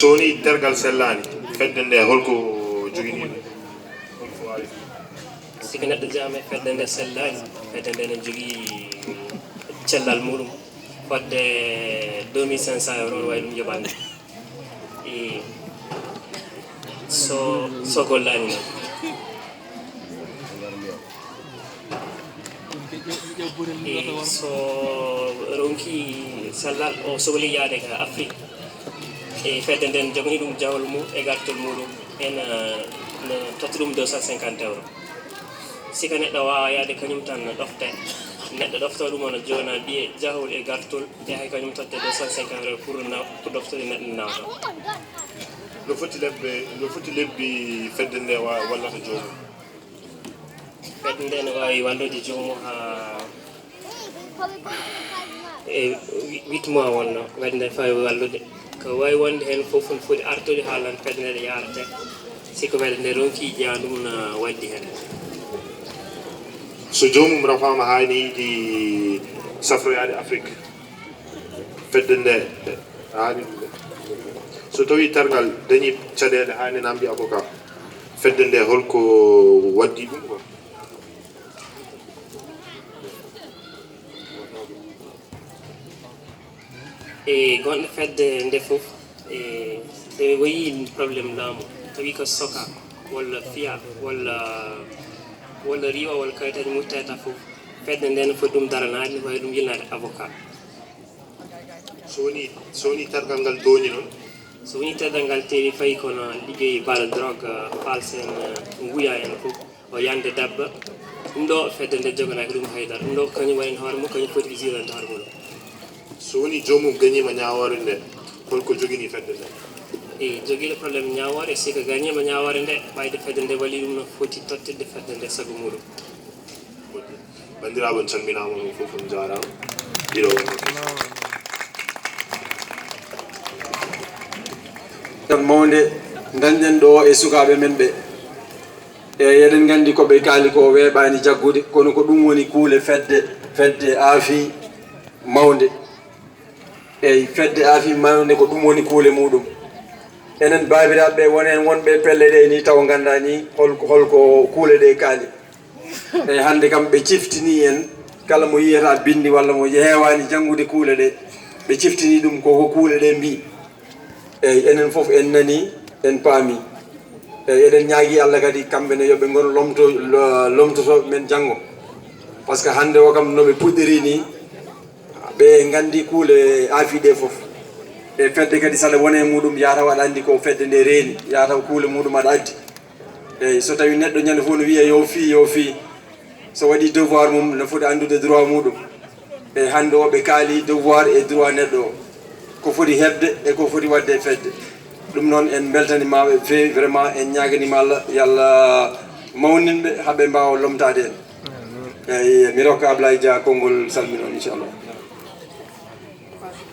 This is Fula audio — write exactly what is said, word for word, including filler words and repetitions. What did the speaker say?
So wonii tergal sellaani, fedde nde holko jogini ɗum? Holko waawi? Siko neɗɗo jaami fedde nde sellaani, fedde nde ne jogii cellal muɗum fodde deux mille cinq cents euros, no wayi ɗum yoɓande. E so, so gollaani noon. E so ronki sellal, o sohli yaade ka Afrique. E fedde nden jogani ɗum jawol mum e gartol muɗum en, eh, no totta ɗum deux cent cinquante euros. Sika neɗɗo waawa yaade kañum tan no ɗofte, neɗɗo ɗofto ɗum ono jona biye jahol e gartol, e hay kañum totte deux cent cinquante euros pour na-, pour ɗoftude neɗɗo nawta. No foti lebbe, no foti lebbi fedde nde wa-, wallata joomum? Fedde nde ne waawi wallude joomum haa e huit mois wonno, fedde nde faawi wallude. Ko waawi wonde heen fof no foti artude haalan fedde nde ɗo yaarata. Si ko fedde nde ronki jeyaa ɗum na waddi heen. So joomum rafaama haa ene yiɗi safroyaade Afrique, fedde nde haani ɗum. So tawii tergal dañii caɗeele haa ene namndi avocat, fedde nde holko waddi ɗum ko? E gonɗo fedde nde fof, e so ɓe wayi problème laamu, tawi ko soka, walla fiya, walla, walla riiwa, walla kayitaji mum tawata fof, fedde nde no foti ɗum daranaade, no foti ɗum yilnaade avocat. So woni, so woni tergal ngal tooñi noon? So woni tergal ngal teeli fayi kono liggey baɗo drogue, false en, nguya en fof, o yande dabba. Ɗum ɗo fedde nde joganaaki ɗum haydara. Ɗum ɗo ko kañum waɗi hoore mum, kañum foti ko jirande hoore mum. So woni joomum gañiima ñaawoore nde, holko jogini fedde nde? E jogiiɗo problème ñaawoore, si ko gañiima ñaawoore nde, ɓayde fedde nde wali ɗum no foti tottitde fedde nde sago muɗum. Banndiraaɓe, on calminaama, on fof on njaaraama. Ɗiɗo on. Tan mawnde ndañɗen ɗo e sukaaɓe men ɓe. E eɗen nganndi ko ɓe kaali ko weeɓaani jaggude, kono ko ɗum woni kuule fedde, fedde aafi mawnde. Eyi, fedde aafi mawnde ko ɗum woni kuule muɗum. Enen baabiraaɓe ɓe, won heen wonɓe e pelle ɗe ni taw nganndaa ni hol-, holko kuule ɗe kaali. Eyi, hannde kam ɓe ciftini en, kala mo yiyata binndi walla mo heewaani janngude kuule ɗe, ɓe ciftini ɗum ko ko kuule ɗe mbii. Eyi, enen fof en nani, en paami. Eyi, eɗen ñaagi Allah kadi kamɓe ne yo ɓe ngonu lomto-, lo-, lomtotooɓe men janngo. Par ce que hannde o kam no ɓe puɗɗiri ni, ɓe nganndi kuule aafi ɗe fof. E fedde kadi, sala wona e muɗum, yataw aɗa anndi ko fedde nde reeni, yataw kuule muɗum aɗa addi. Eyi, so tawi neɗɗo ñande fof no wiya yo fii, yo fii. So waɗi devoir mum, no foti anndude droit muɗum. E hannde o, ɓe kaali devoir e droit neɗɗo o. Ko foti heɓde e ko foti waɗde e fedde. Ɗum noon, en mbeltaniima ɓe feewi, vraiment, en ñaaganiima Allah, yo Allah mawnin ɓe, haa ɓe mbaawa lomtaade en. Eyi, mi rokka Ablaye Dia konngol salminoon, inchallah.